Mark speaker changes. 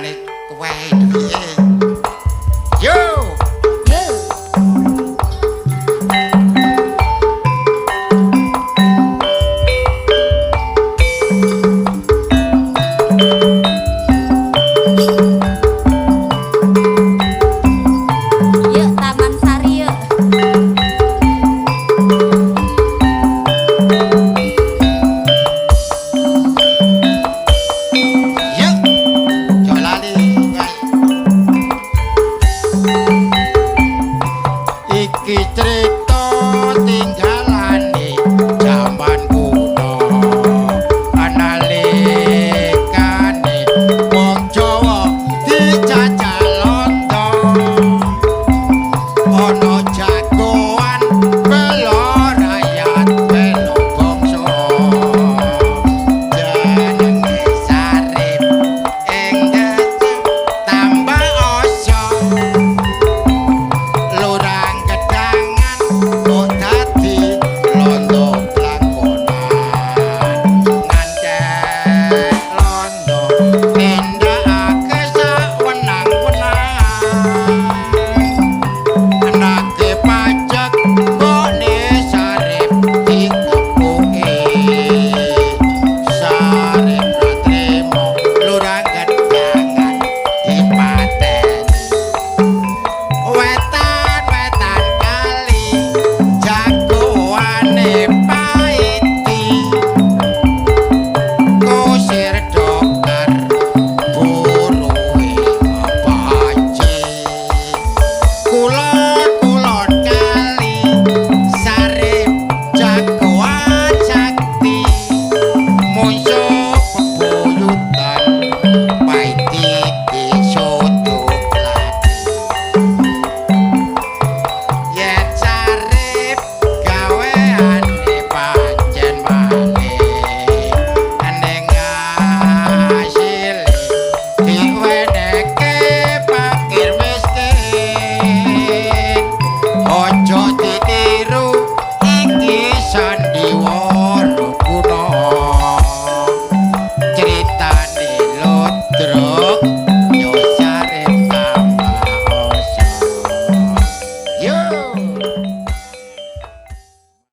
Speaker 1: Kahanane kowe piye? Yo.
Speaker 2: Yo. Yuk Taman Sari yuk.
Speaker 1: Yo. Aja lali. Iki crita tinggalane jaman kuno. Analikane wong Jawa dijajah Londo. Ana jagoan bela rakyat, bela bangsa. Jenenge Sarip ing desa Tambak Oso. Lurang Gedangan kok dadi londo blangkonan. Ngantek londo.